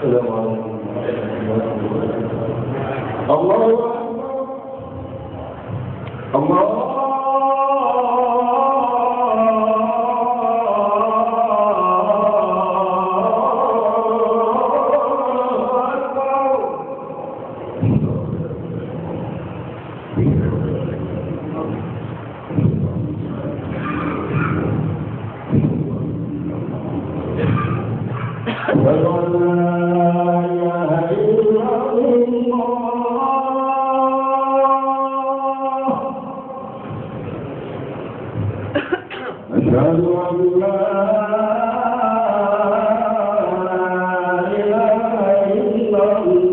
السلام عليكم ورحمة الله وبركاته. الله أكبر الله أشهد أن لا إله إلا الله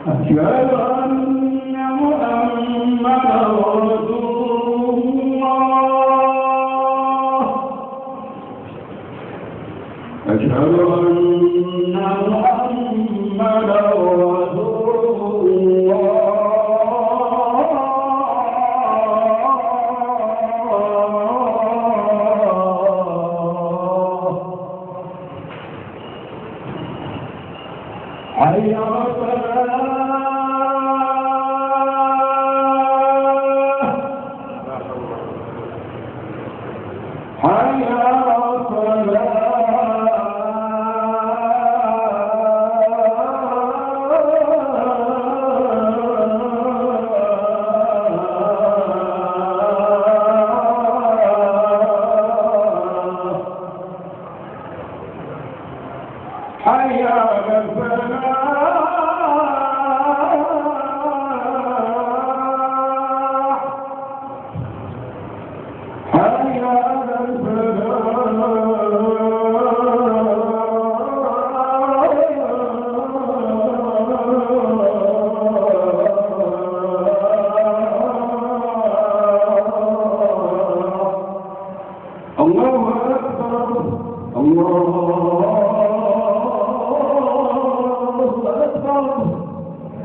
أشهد أن محمدا رسول الله أشهد أن محمدا رسول الله. حي على الصلاة حي على الصلاة حي على الفلاح حي على الفلاح. الله أكبر الله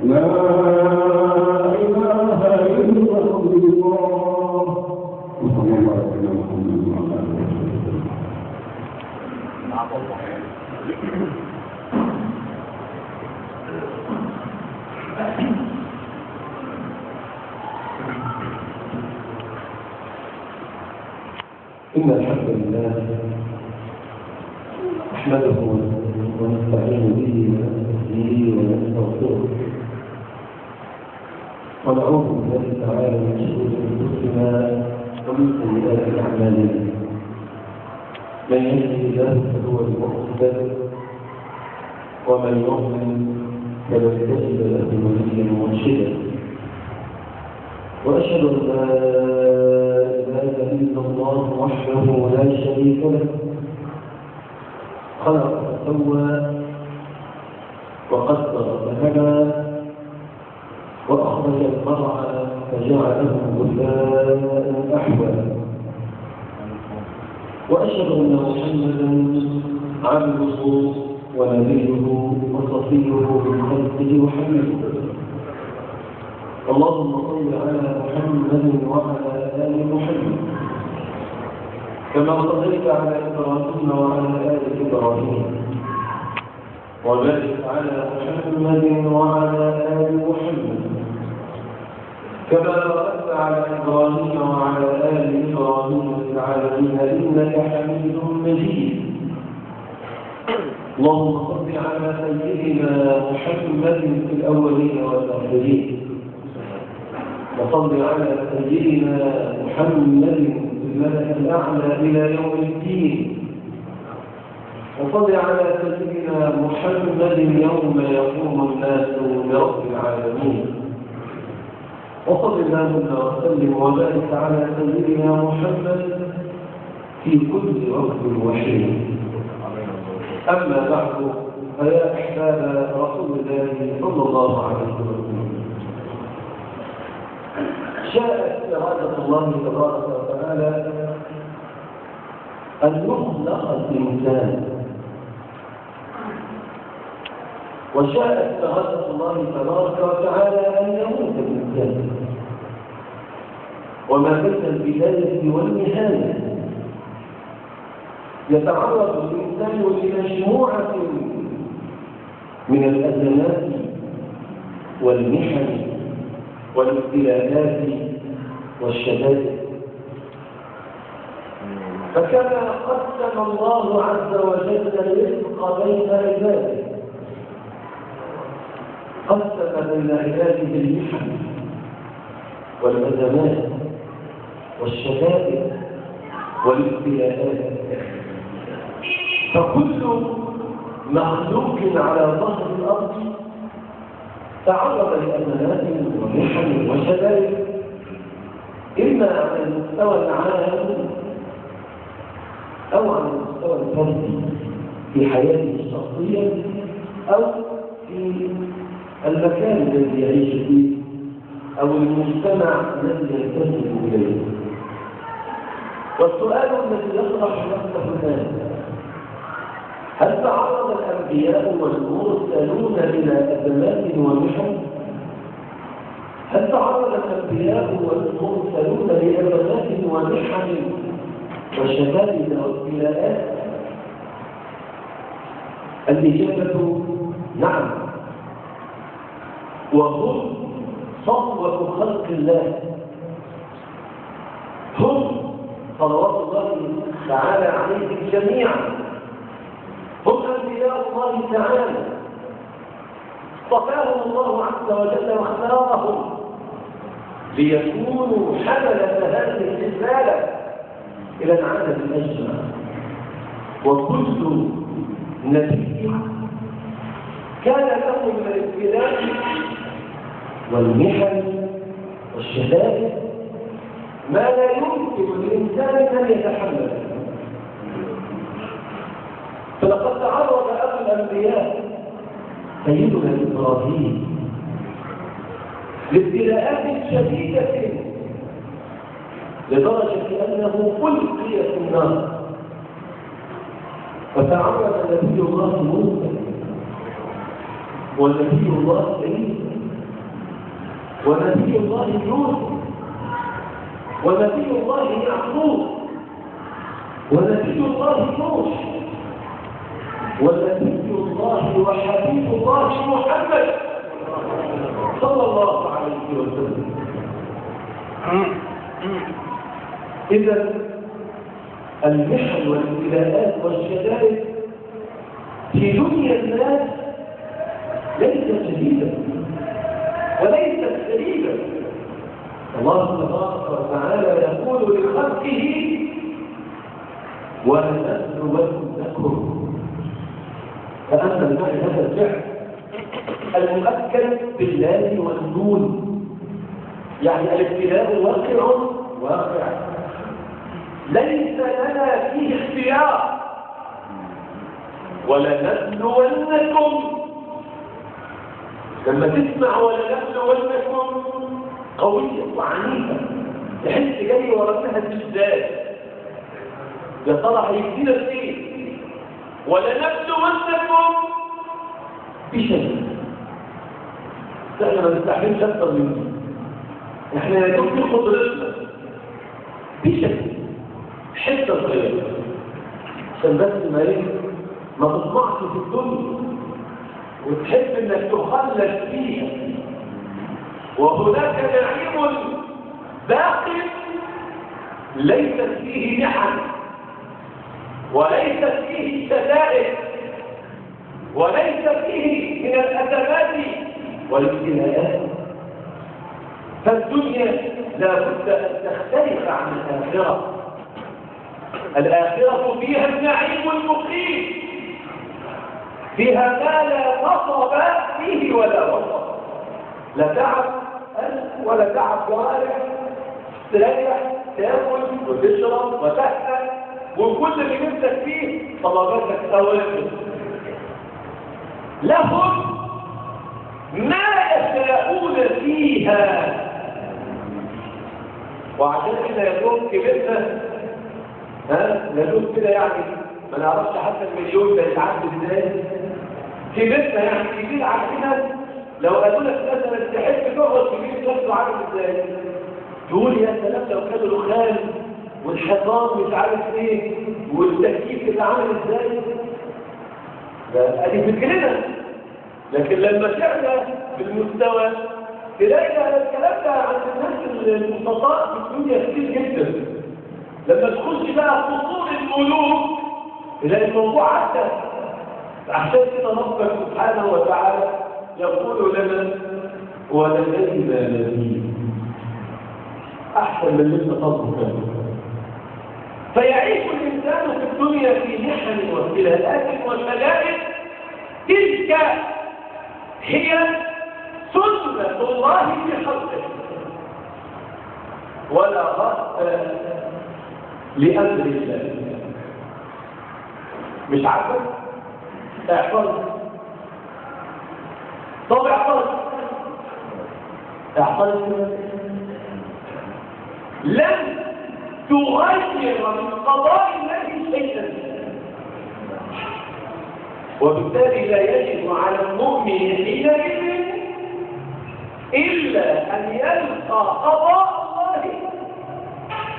لا إله إلا الله. وصلى الله على محمد وعلى آله وصحبه. إن الحمد لله نحمده ونستعين به ونستهديه ونستغفره ونعوذ بالله تعالى من شرور انفسنا ومن سيئات اعمالنا. من يهده الله فهو المهتد ومن يضلل فلن تجد له وليا مرشدا. واشهد ان لا اله الا الله وحده لا شريك له، خلق فسوى وقدر فهدى وأخرج المرعى فجعله غثاء أحوى. وأشهد أن محمدا عبده ونبيه وصفيه من خلقه وحبيبه. اللهم صل على محمد وعلى آل محمد كما صليت على إبراهيم وعلى آل إبراهيم، وبارك على محمد وعلى آل محمد كما باركت على إبراهيم وعلى آل إبراهيم في العالمين إنك حميد مجيد. اللهم صل على سيدنا محمد في الأولين والآخرين، وصل على سيدنا محمد في الملأ الأعلى إلى يوم الدين، وصل على سيدنا محمد يوم يقوم الناس لرب العالمين. وصل اللهم وسلم وبارك على سيدنا محمد في كل وقت وحين. أما بعد، فيا أحباب رسول الله صلى الله عليه وسلم، شاءت إرادة الله تبارك وتعالى أن يخلق الإنسان، وشاءت إرادة الله تبارك وتعالى أن يموت الإنسان، وما بين البداية والنهاية يتعرض الإنسان لمجموعة من الأزمات والمحن والابتلاءات والشدائد. فكما قسم الله عز وجل الرزق بين عباده، قسم بين عباده المحن والأزمات والشدائد والابتلاءات. فكل مخلوق على ظهر الأرض تعرض لأزمات ومحن وشدائد، إما على المستوى العام أو على المستوى الفردي في حياته الشخصية أو في المكان الذي يعيش فيه أو المجتمع الذي ينتسب إليه. والسؤال الذي يطرح نفسه الآن: هل تعرض الأنبياء والمرسلون إلى أزمات ومحن؟ هل تعرض الأنبياء والمرسلون لأزمات ومحن وشدائد وابتلاءات؟ الإجابة نعم، وهم صفوة خلق الله، هم صلوات الله تعالى عليهم جميعا، هم أنبياء الله تعالى، اصطفاهم الله عز وجل واختارهم ليكونوا حملة هذه الرسالة إلى العالم الأجمع. وكل نبي كان له من الابتلاء والمحن والشدائد ما لا يمكن للإنسان أن يتحمله. فلقد تعرض أبو الأنبياء سيدنا إبراهيم لابتلاءات شديدة لدرجة أنه ألقي في النار. وتعرض نبي الله موسى ونبي الله عيسى ونبي الله يوسف ونبي الله يعقوب ونبي الله نوح ونبي الله وحبيب الله محمد صلى الله عليه وسلم. إذا المحن والابتلاءات والشدائد في دنيا الناس ليست جديدة وليست غريبة. الله تبارك وتعالى يقول لخلقه: ولنبلونكم. فأما المعنى هذا الفعل المؤكد بالله والنون، يعني الابتلاء واقع واقع، ليس لنا فيه اختيار. ولنبلونكم، لما تسمع ولنبلونكم قوية وعنيفة، تحس جاي وراها زلزال، يا ترى هيدينا فين؟ ولنبلونكم بشيء. احنا ما نستحملش اكتر من دي، احنا يا دوب في قدرتنا بشيء، حته صغيره، عشان بس ما ايه، ما تطمعش في الدنيا وتحب انك تخلد فيها. وهناك نعيم باق ليست فيه محن وليست فيه شدائد وليس فيه من الأزمات والابتلاءات. فالدنيا لا بد أن تختلف عن الآخرة. الآخرة فيها النعيم المقيم فيها ما لا نصب فيه ولا وصف، لا تعب قلب ولا تعب جوارح، تريح تاكل وتشرب وتهنأ وكل اللي نفسك فيه طلباتك اوامر. لهم ما يشاءون فيها. وعشان كده يا دوب كبرنا، ها يا دوب كده يعني ما نعرفش حتى المليون ده يتعدي ازاي. كبرنا يعني كبير عندنا، لو قالوا لك مثلا تحب تقعد في بيت شكله عامل ازاي؟ تقول يا سلام لو كانوا رخام والحيطان مش عارف ايه والتكييف اللي عامل ازاي. ده ادي فكرنا. لكن لما تعلى بالمستوى تلاقي الكلام ده عند الناس البسطاء في الدنيا كتير جدا. لما تخش بقى قصور الملوك تلاقي الموضوع عدى. عشان كده ربك سبحانه وتعالى يقول لنا ولدينا مزيد، احسن من اللي انت طالبه. فيعيش الانسان في الدنيا في محن وابتلاءات وشدائد، تلك هي سنة الله في خلقه، ولا رد لأمر الله. مش عارفة؟ اعترض. طب اعترض، اعترض. لن تغير من قضاء الله شيئا، وبالتالي لا يجب على المؤمن حينئذ إلا أن يلقى قضاء الله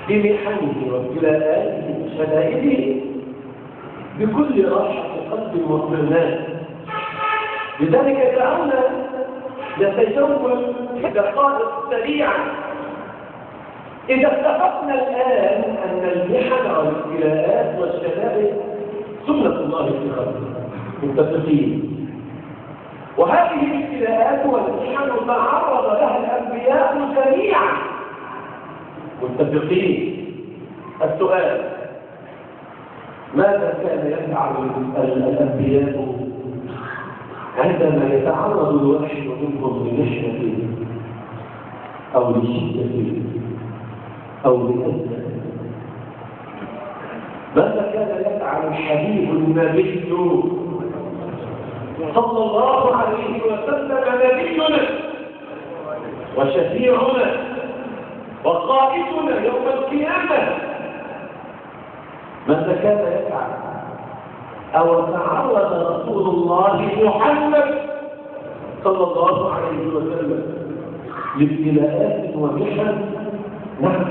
بمحنه وابتلاءاته وشدائده بكل راحة قلب واطمئنان. لذلك دعونا نتجول دقائق سريعا. إذا اتفقنا الآن أن المحن والابتلاءات والشدائد سنة الله في خلقه، متفقين، وهذه الابتلاءات والمحن تعرض لها الأنبياء جميعا، متفقين. السؤال: ماذا كان يفعل الأنبياء عندما يتعرض الواحد منهم لمحنة أو لشدة أو لأزمة؟ ماذا كان يفعل الحبيب النبي صلى الله عليه وسلم، نبينا وشفيعنا وقائدنا يوم القيامة؟ ماذا كان يفعل؟ أو تعرض رسول الله محمد صلى الله عليه وسلم لابتلاءات ومحن؟ نعم.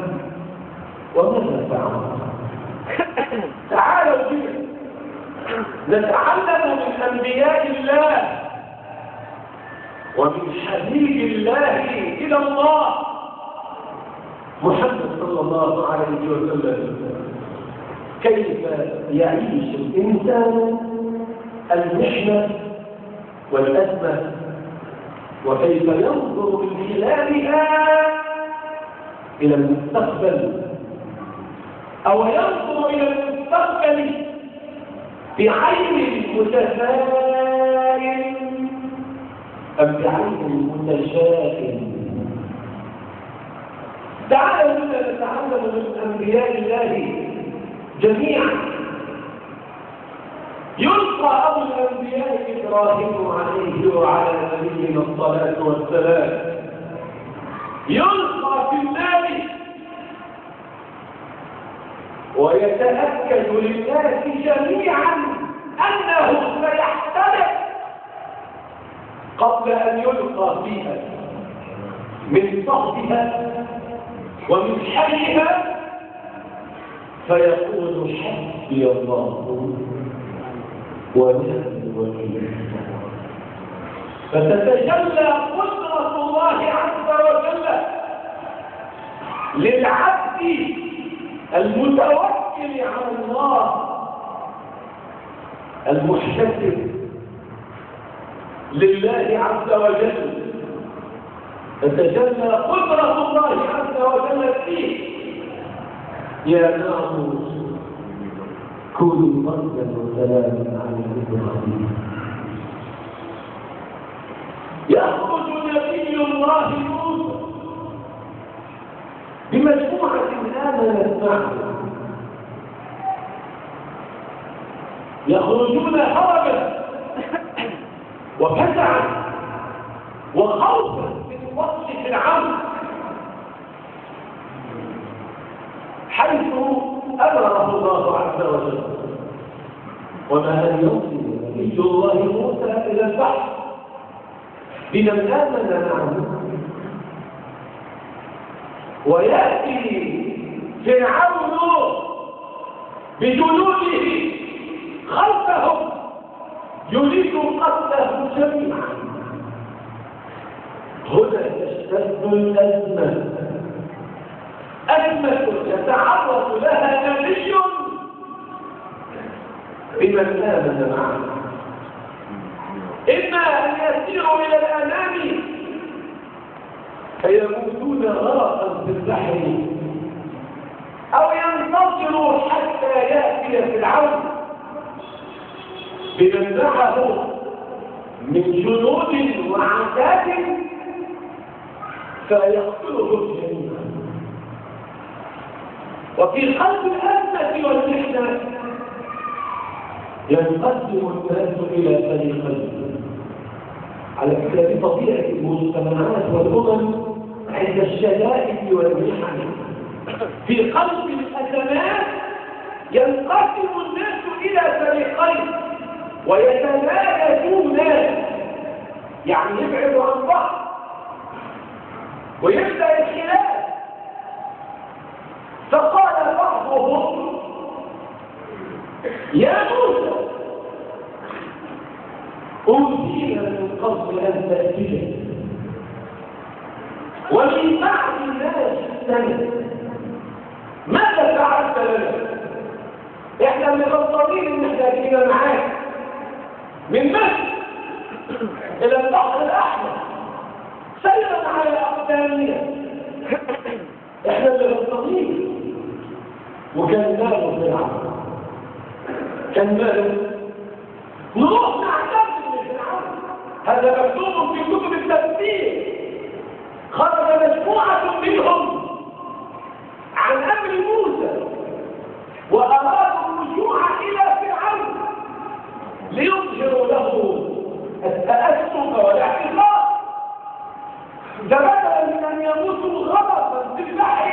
وماذا فعل؟ تعالوا بنا نتعلم من أنبياء الله ومن حبيب الله إلى الله محمد صلى الله عليه وسلم كيف يعيش الإنسان المحنة والأزمة، وكيف ينظر من خلالها إلى المستقبل، أو ينظر إلى المستقبل بعين متفائل أم بعين متشائم. تعالوا بنا نتعلم من أنبياء الله جميعا. يلقى أبو الأنبياء إبراهيم عليه وعلى نبينا الصلاة والسلام، يلقى في النار ويتأكد للناس جميعا أنه سيحترق قبل أن يلقى فيها من صهدها ومن حرها، فيقول حسبي الله ونعم الوكيل. فتتجلى قدرة الله عز وجل للعبد المتوكل على الله المحتسب لله عز وجل، تتجلى قدرة الله عز وجل فيه. يا نار كوني بردا وسلاما على إبراهيم. يخرج نبي الله موسى بمجموعة آمنت معه، يخرجون هربا وفزعا وخوفا من وقت فرعون، حيث أمره الله عز وجل. وما أن يوصل نبي الله موسى إلى البحر بمن آمن معه، ويأتي فرعون بجنوده خلفهم يريد قتلهم جميعا. هنا تشتد الأزمة، أزمة يتعرض لها نبي بمن آمن معه، إما أن يسيروا إلى الأمام فيموتون غرقا في البحر، أو ينتظروا حتى يأتي فرعون بمن معه من جنود وعتاد فيقتلهم جميعا. وفي قلب الأزمة والمحنة ينقسم الناس إلى فريقين. على فكرة طبيعة المجتمعات والأمم عند الشدائد والمحن، في قلب الأزمات ينقسم الناس إلى فريقين ويتنافسون، يعني يبعدوا عن بعض ويبدأ الخلاف. فقال بعضهم: يا موسى، أوتينا من قبل أن تأتينا ومن بعد ما جئتنا، ماذا فعلت لنا؟ إحنا اللي غلطانين إن إحنا جينا معاك من مصر إلى البحر الأحمر سيرا على أقدامنا، إحنا اللي غلطانين. وكان ماله فرعون، كان ماله نروح نعتذر لفرعون. هذا مكتوب في كتب التفسير. خرج مجموعة منهم عن أمر موسى وأرادوا الرجوع إلى فرعون ليظهروا له التأسف والاعتذار، فبدلا من أن يموتوا غرقا في البحر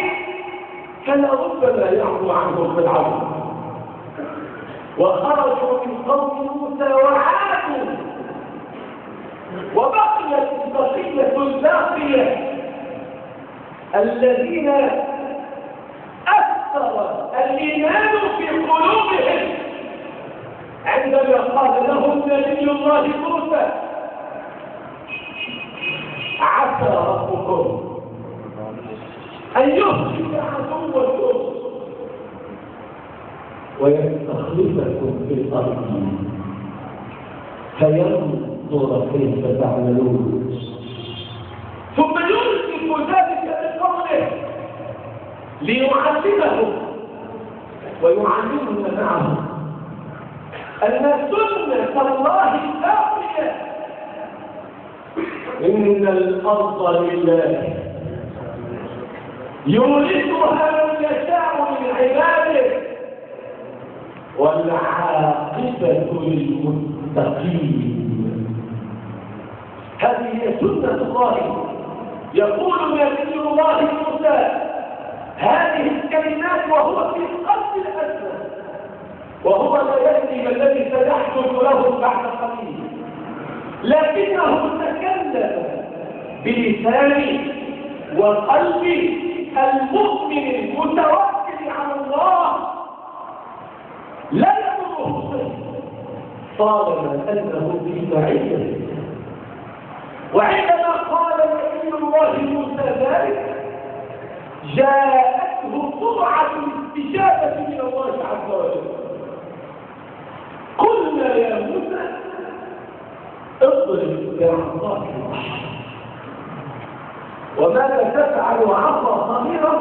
كان ربما يعفو عنهم فرعون. وخرجوا من قوم موسى وعادوا، وبقيت البقية الباقية الذين أثر الإيمان في قلوبهم عندما قال لهم نبي الله موسى: عسى ربكم أن يهلك عدوكم ويستخلفكم في الأرض فينظر كيف تعملون. ثم يمسك ذلك بقوله ليعلمهم ويعلمنا معه أن سنة الله الباقية، إن الأرض لله يورثها من يشاء من عباده والعاقبة للمتقين. هذه هي سنة الله. يقول نبي الله موسى هذه الكلمات وهو في قلب الأزمة، وهو لا يدري ما الذي سيحدث له بعد قليل، لكنه تكلم بلسان وقلب المؤمن المتوكل على الله، لا يضره شيء طالما أنه في معيته. وعندما قال نبي الله موسى ذلك جاءته سرعة الاستجابة من الله عز وجل. قلنا يا موسى اضرب بعصاك البحر. وماذا تفعل عصا صغيرة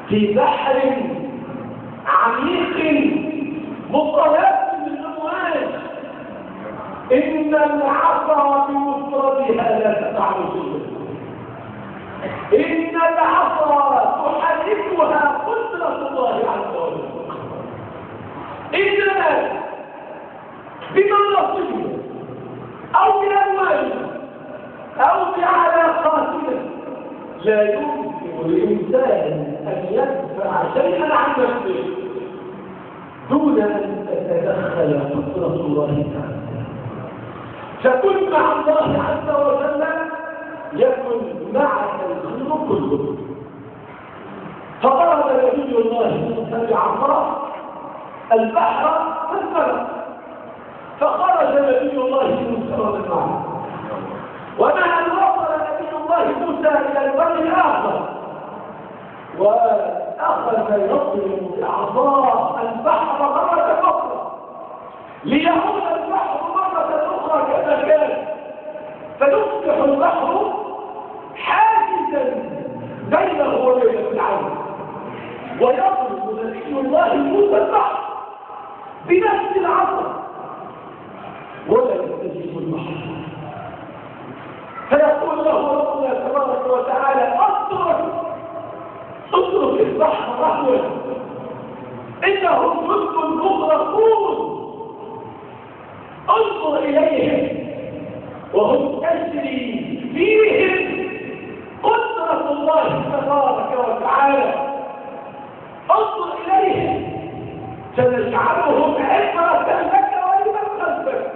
في بحر عميق مطلق بالأمواج؟ إن إن العصا بمفردها لا تفعل شيئا، إن العصا تحركها قدرة الله عز وجل. إنما بمناصبنا أو بأموالنا أو بعلاقاتنا لا يمكن للإنسان أن يدفع شيئا عن نفسه دون أن تتدخل قدرة الله تعالى. فكن مع الله عز وجل يكن معك الخير كله. فضرب نبي الله موسى بعصاه البحر فانفلق، فخرج نبي الله موسى ومن معه. وما أن وصل نبي الله موسى إلى البر الآخر وأخذ يضرب بعصاه البحر مرة أخرى ليعود البحر مرة أخرى كما كان، فيصبح البحر حاجزا بينه وبين فرعون. ويضرب نبي الله موسى البحر بنفس العصا ولا يستجيب البحر. فيقول له ربنا تبارك وتعالى: اترك البحر رهوا، انهم جند مغرقون، انظر اليهم وهم تجري فيهم قدرة الله تبارك وتعالى، انظر اليهم سنجعلهم عبرة لك ولمن خلفك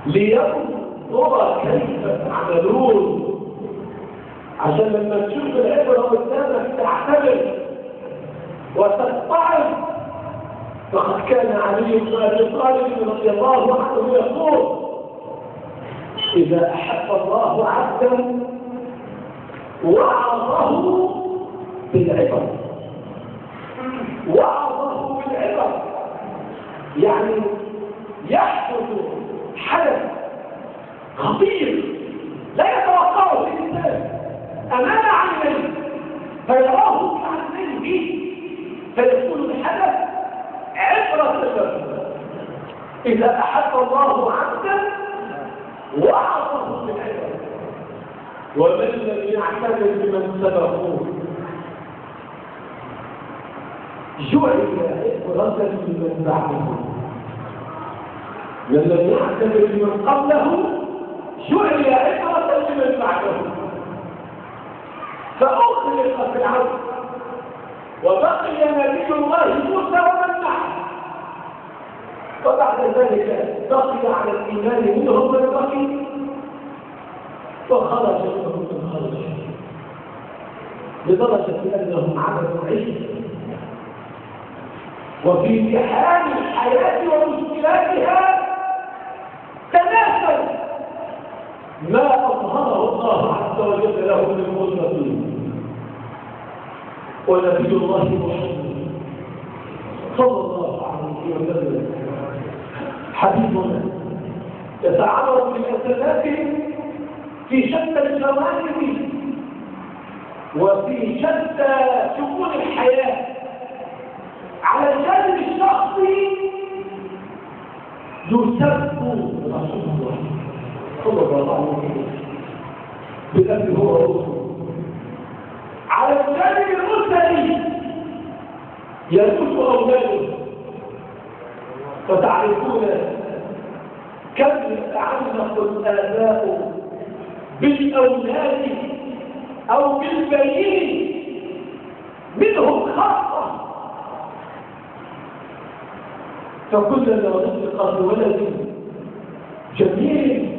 لينظر كيف تعملون. عشان لما تشوف العبرة قدامك تعتبر وتتعظ. فقد كان علي بن ابي طالب رضي الله عنه يقول: إذا أحب الله عبدا وعظه بالعبر. وعظه بالعبر يعني يحدث حدث خطير لا يتوقعه الإنسان أمام عينيه فيراه بعينيه، فيكون الحدث عبرة له. إذا أحب الله عبدا وعظه بالعبر. ومن لم يعتبر بمن سبقوه جعل عبرة لمن بعده. من لم يعتبر بمن قبله جعل عبرة لمن بعده. فأخلق فرعون وبقي نبي الله موسى ومن معه، وبعد ذلك بقي على الإيمان منهم من بقي، وخرج منهم من خرج، لدرجة أنهم عبدوا عيسى. وفي امتحان الحياة ومشكلاتها تناسوا ما أظهره الله عز وجل له من قدرته. ونبي الله محمد صلى الله عليه وسلم حبيبنا يتعرض للأزمات في شتى الجوانب وفي شتى شؤون الحياة. على الجانب الشخصي يسب رسول الله صلى الله عليه وسلم بأبي هو رسول. على الجانب الأسري يموت أولاده. فتعرفون كم يتعلق الآباء بالأولاد أو بالبنين منهم خاصة. فكلما رزق بولد جميل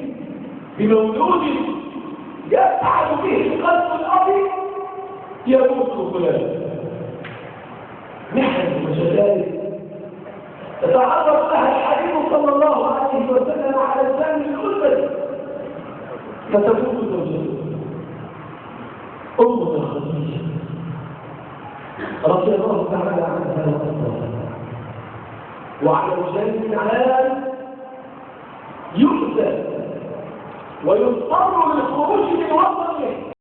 بمولود يفعل به قلب الأب يموت فلان. محن وجلال تتعرض لها الحبيب صلى الله عليه وسلم على الجانب الأسري، فتموت زوجته أمنا خديجة رضي الله تعالى عنها وأرضاها. وعلى الجانب العام يؤذى ويضطر للخروج من وطنه.